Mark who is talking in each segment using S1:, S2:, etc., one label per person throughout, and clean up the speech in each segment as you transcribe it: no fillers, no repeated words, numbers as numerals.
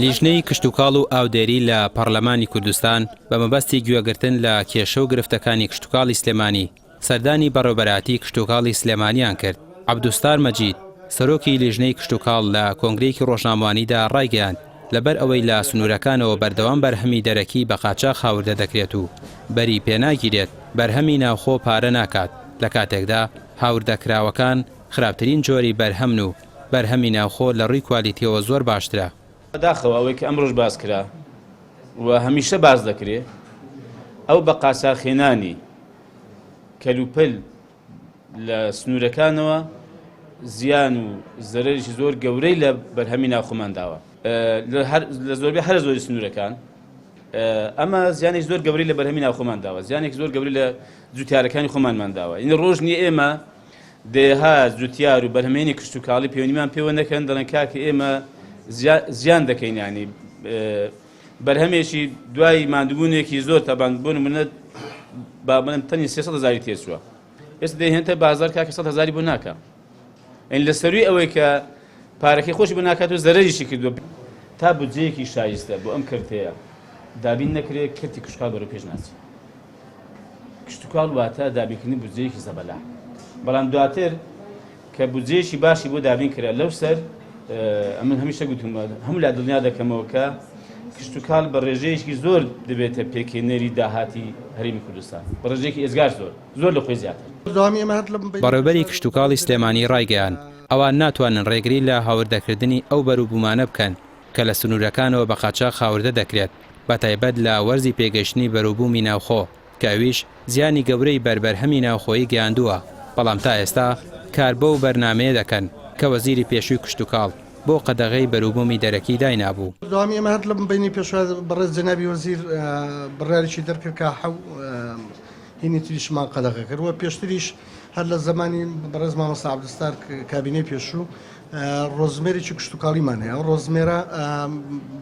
S1: لیژنەی کشتوکاڵ و ئاودێری لە پەڕلەمانی کوردستان بە مەبەستی گوێگرتن لە کێشە و گرفتەکانی کشتوکاڵی سلێمانی سەردانی بەڕێوبەرایەتی کشتوکاڵی سلێمانیان کرد. عەبدولستار مەجید، سەرۆکی لیژنەی کشتوکاڵ لە کۆنگرەیەکی ڕۆژنامەوانیدا ڕایگەیاند، لەبەر ئەوەی لە سنوورەکانەوە بەردەوام بەرهەمی دەرەکی بە قاچاخ هاوردە دەکرێت و بەری پێناگیرێت، بەرهەمی ناوخۆ پارە ناکات، لە کاتێکدا هاوردەکراوەکان خراپترین جۆری بەرهەمن و بەرهەمی ناوخۆ لە ڕووی کوالیتیەوە زۆر باشترە.
S2: بەداخەوە ئەوەی کە ئەمڕۆش باس کرا و هەمیشە باس دەکرێ ئەو بە قاچاخهێنانی کەلوپەل لە سنوورەکانەوە زیان و زەرەرێکی زۆر گەورەی لە بەرهەمی ناوخۆمان داوە لە زۆربەی هەرە زۆری سنوورەکان ئەمە زیانێک زۆر گەورەی لە بەرهەمی ناوخۆمان داوە زیانێک زۆر گەورەی لە جوتیارەکانی خۆمانمان داوە این ڕۆژ نییە ئێمە دەیەها جوتیار و بەرهەمێنی کشتوکاڵی پەیوەندیمان پێوە نەکەن دەڵێن کاکە ئێمە زیان دەکەین ینی بەرهەمێکی دوای ماندووبوونێکی زۆر تەبان بۆ نمونە با بڵێم تەنی 300 هزاری تێچووە ئێستا دەیهێنتە بازار کاکە 100 هزاری بۆ ناکە ئەین لە سەروی ئەوەی کە پارەکەی خۆشی بۆ ناکات و زەرەریشی کردووە تا بودجەیەکی شایستە بۆ ئەم کەرتەیە دابین نەکرێت کەرتی کشتوکاڵ بەرەو پێش ناچێت کشتوکاڵ واتە دابینکردنی بودجەیەکی زەبەلاح بەڵام دواتر کە بودجەیەکی باشی بۆ دابین کرا لەو سەر ئەمن هەمیشە گوتومە هەموو لا دڵنیا دەکەمەوە کە کشتوکاڵ بە ڕێژەیەکی زۆر دەبێتە پێکهێنەری داهاتی هەرێمی کوردستان بە ڕێژەیەکی ئێجگار زۆر زۆر لە خۆی زیاتر.
S1: بەڕێوبەری کشتوکاڵی سلێمانی ڕایگەیاند، ئەوان ناتوانن ڕێگری لە هاوردەکردنی ئەو بەروبوومانە بکەن کە لە سنوورەکانەوە بە قاچاخ هاوردە دەکرێت، بەتایبەت لە وەرزی پێگەیشتنی بەروبوومی ناوخۆ، کە ئەویش زیانی گەورەی بەر بەرهەمی ناوخۆیی گەیاندووە، بەڵام تا ئێستا کار بەو بەرنامەیە دەکەن کە وەزیری پێشووی کشتوکاڵ بۆ قەدەغەی بەروبوومی دەرەکی داینابوو.
S3: بەردەوامی ئێمە هەر لەم بەینەی پێشوە بەڕێز جەنابی وەزیر بڕیارێکی دەرکرد کە حەو هینی تریشمان قەدەغە کرد و پێشتریش هەر لە زەمانی بەڕێز مامۆستا عەبدولستار کابینەی پێشوو ڕۆزمێرێکی کشتتوکاڵیمان هەیە ئەو ڕۆزمێرە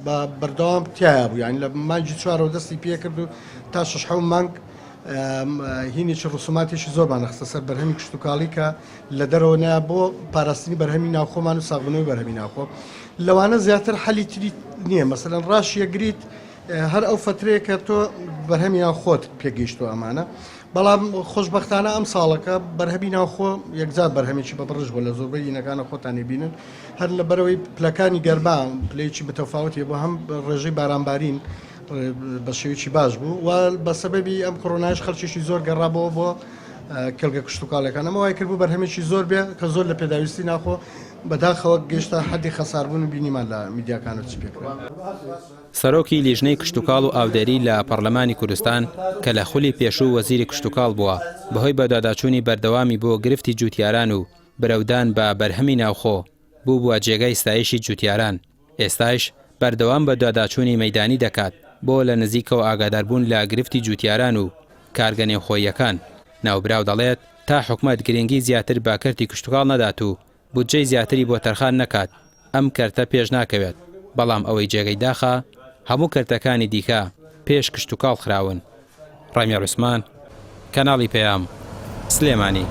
S3: بە بەردەوام تایە بوو یانی لە مانگی چوارەوە دەستی پێکرد و تا شش حەو مانگ هینێکی ڕسوماتێکی زۆرمان خستە سەر بەرهەمی کشتتوکاڵی کە لە دەرەوە نایە بۆ پاراستنی بەرهەمی ناوخۆمان و ساغبوونەوەی بەرهەمی ناوخۆ لەوانە زیاتر حەلی تری نییە مەسەلەن ڕاشیەگریت هەر ئەو فەترەیە کە تۆ بەرهەمی ناوخۆت پێگەیشتووە ئەمانە بەڵام خۆشبەختانە ئەم ساڵەکە بەرهەمی ناوخۆ یەکجار بەرهەمێکی بە بڕژ بوو لە زۆربەی ینەکانە خۆتانی بینن هەر لە بەرەوەی پلەکانی گەرما پلەیەکی متەفاوتی بۆ هەم ڕێژەی بارانبارین بە شێوەیەکی باش بوو و بە سەبەبی ئەم کۆرۆنایش خەڵکیشی زۆر گەڕابەوە بۆ کێڵگە کشتوکاڵەکان ئەمە وای کرد بوو بەرهەمێکی زۆر بێ کە زۆر لە پێداویستی ناخۆ بەداخەوە گەیشتە حەدی خەساربوون و بینیمان لە میدیاکانە چی پێکرا.
S1: سەرۆکی لیژنەی کشتوکاڵ و ئاودێری لە پەڕلەمانی کوردستان کە لە خولی پێشوو وەزیری کشتوکاڵ بووە، بەهۆی بەدواداچوونی بەردەوامی بۆ گرفتی جووتیاران و برەودان بە بەرهەمی ناوخۆ، بووبووە جێگای ستایشی جووتیاران، ئێستایش بەردەوام بەدواداچوونی مەیدانی دەکات بۆ لە نزیکەوە ئاگاداربوون لە گرفتی جووتیاران و کارگە نێوخۆییەکان. ناوبراو دەڵێت، تا حکومەت گرنگی زیاتر بە کەرتی کشتوکاڵ نەدات و بودجەی زیاتری بۆ تەرخان نەکات ئەم کەرتە پێش ناکەوێت، بەڵام ئەوەی جێگەی داخە هەموو کەرتەکانی دیکە پێش کشتوکاڵ خراون. ڕامیار عوسمان، کەناڵی پەیام، سلێمانی.